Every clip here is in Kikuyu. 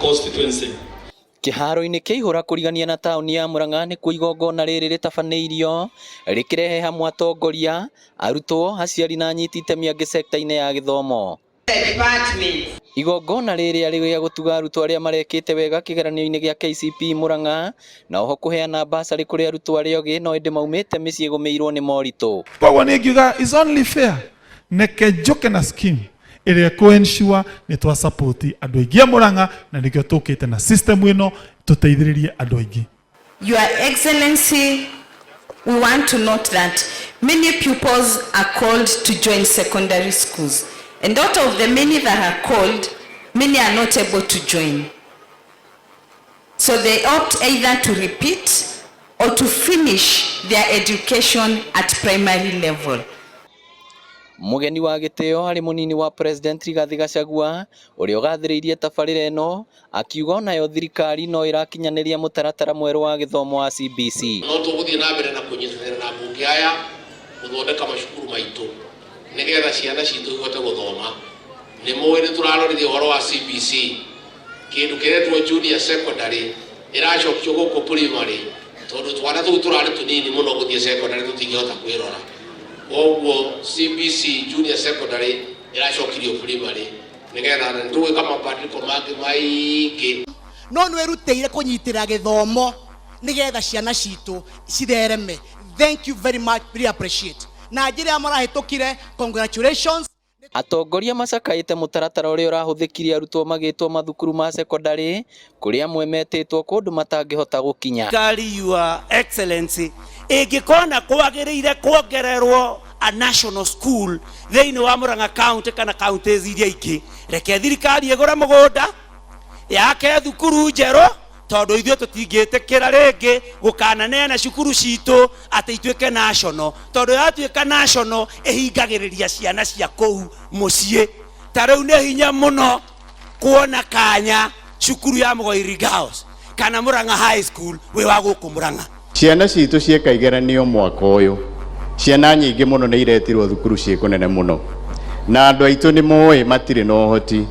Constituency. Kĩharo-inĩ kĩa ihũra kũrigania na taũni ya Murang'a nĩkuo igongona rĩrĩ rĩtabanĩirio rĩkĩrehe hamwe atongoria, arutwo, aciari na anyiti itemi angĩ sekta-inĩ ya gĩthomo. Igongona rĩrĩ arĩ rĩa gũtuga arutwo arĩa marekĩte wega kĩgeranio-inĩ gĩa KCPE Murang'a na oho kũheana bursary kũrĩ arutwo arĩa ogĩ no ĩndĩ maumĩte mĩciĩ ĩgũmĩirwo nĩ moritũ. Koguo niĩ ngiuga is only fair neke njũke na scheme ĩrĩa ĩkũ ensure nĩ twa support andũ aingĩ a Murang'a na nĩkĩo tũkĩte na system ĩno tũteithĩrĩrie andũ aingĩ. Your Excellency, we want to note that many pupils are called to join secondary schools. And out of the many that are called, many are not able to join. So they opt either to repeat or to finish their education at primary level. Mũgeni wa gĩtĩo arĩ mũnini wa President Rigathi Gachagua ũrĩa ũgathĩrĩirie tabarĩra ĩno akiuga onayo thirikari no ĩrakinyanĩria mũtaratara mwerũ wa gĩthomo wa CBC. No tũgũthiĩ na mbere na kũnyitanĩra na mbunge aya gũthondeka macukuru maitũ nĩgetha ciana citũ ihote gũthoma. Nĩ mũĩ nĩ tũrarorire ũhoro wa CBC, kĩndũ kĩretwo junior secondary ĩracokio gũkũ primary tondũ twana tũu tũrarĩ tũnini mũno gũthiĩ secondary tũtingĩhota kwĩrora. Koguo CBC junior secondary ĩracokirio primary nĩgetha nĩ tũgwĩka mabadiliko mangĩ maingĩ. No nĩ wĩrutĩire kũnyitĩrĩra gĩthomo nĩgetha ciana citũ cithereme. Thank you very much, really appreciate. Na njĩra marahĩtũkire, congratulations. Atongoria macakaĩte mũtaratara ũrĩa ũrahũthĩkire arutwo magĩtwo mathukuru ma cekondarĩ kũrĩa amwe metĩtwo kũndũ matangĩhota gũkinya. Thirikari, Your Excellency, ĩngĩkona kwagĩrĩire kuongererwo a national school thĩinĩ wa Murang'a County kana counties iria ingĩ, reke thirikari ĩgũre mũgũnda yake thukuru njerũ, tondũ ithuĩ tũtingĩtĩkĩra rĩngĩ gũkananeana cukuru citũ atĩ ituĩke national, tondũ yatuĩka national ĩhingagĩrĩria ciana cia kũu mũciĩ. Ta rĩu nĩ hinya mũno kuona kanya cukuru ya Mugoiri Girls kana Murang'a High School wĩ wa gũkũ Murang'a. Ciana citũ cieka igeranio mwaka ũyũ, ciana nyingĩ mũno nĩ iretirwo thukuru ciĩ kũnene mũno, na andũ aitũ nĩ moĩ matirĩ na ũhoti.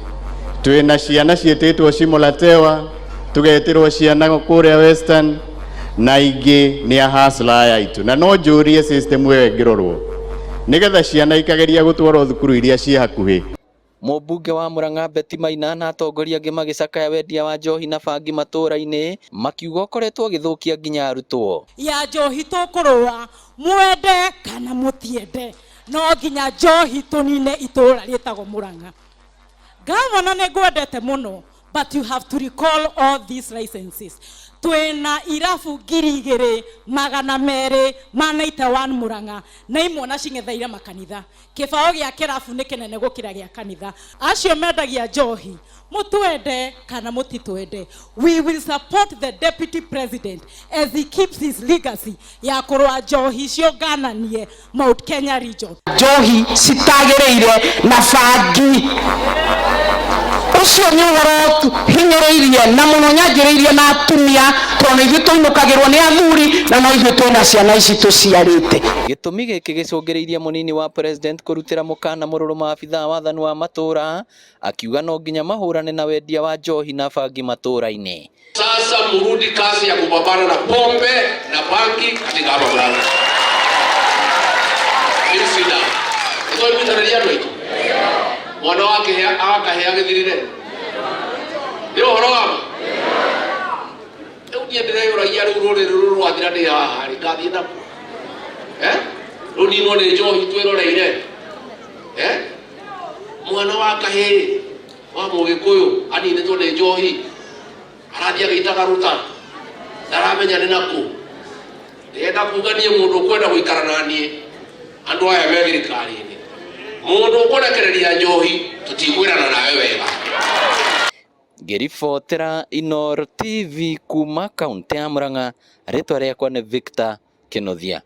Twĩna ciana ciĩtĩtwo Shimo la Tewa, tũgetĩrwo ciana kũrĩa Western, na ingĩ nĩ a hustler aya aitũ. Na no njũrie system ĩyo ĩngĩrorwo nĩgetha ciana ikageria gũtwarwo thukuru iria ciĩ hakuhĩ. Mũmbunge wa Murang'a Betty Maina na atongoria angĩ magĩcakaya wendia wa njohi na bangi matũũra-inĩ makiuga ũkoretwo ũgĩthũkia nginya arutwo. Ya njohi tũkũrũa mwende kana mũtiende, no nginya njohi tũnine itũũra rĩtagwo Murang'a. Gavana, nĩ ngwendete mũno, but you have to recall all these licenses. Twĩna irabu 2291 Murang'a na imwe na cing'etheire makanitha. Kĩbaũ gĩa kĩrabu nĩ kĩnene gũkĩra gĩa kanitha. Acio mendagia njohi, mũtwende kana mũtitwende, we will support the deputy president as he keeps his legacy ya kũrũa njohi ciũngananie Mount Kenya region. Njohi citagĩrĩire na bangi, ũcio nĩ ũhoro hinyĩrĩirie na mũno nyanjĩrĩirie na atumia, tondũ nĩ ithuĩ tũinũkagĩrwo nĩ athuri na no ithuĩ twĩna ciana ici tũciarĩte. Gĩtũmi gĩkĩ gĩcũngĩrĩirie mũnini wa president kũrutĩra mũkana mũrũrũ maabithaa wathani wa matũũra, akiuga no nginya mahũrane na wendia wa njohi na bangi matũũra-inĩ. Sasa murudi kazi ya kupambana na pombe na bangi katika hapa Murang'a. Sina. Nĩtwaiguithanĩria andũ aitũ. Mwana wake akahĩa gĩthirire. Nĩ ũhoro wa ma. Rĩu niĩ ndĩreyũragia, rĩu rũrĩrĩ rũrũ rwathira ndĩ haha rĩ, ngathiĩ nakuo. Eh? Rũninwo nĩ njohi twĩroreire. Eh? Mwana wa kahĩĩ wa mũgĩkũyũ aninĩtwo nĩ njohi, arathiĩ agĩitaga ruta, ndaramenya nĩ nakũ. Ndĩrenda kuga niĩ mũndũ ũkwenda gũikara na niĩ, andũ aya me thirikari-inĩ, mũndũ ũkũrekereria njohi tũtikwĩrana nawe wega. Ngĩribotera Inooro TV kuma kaũntĩ ya Murang'a, rĩtwa rĩakwa nĩ Victor Kĩnuthia.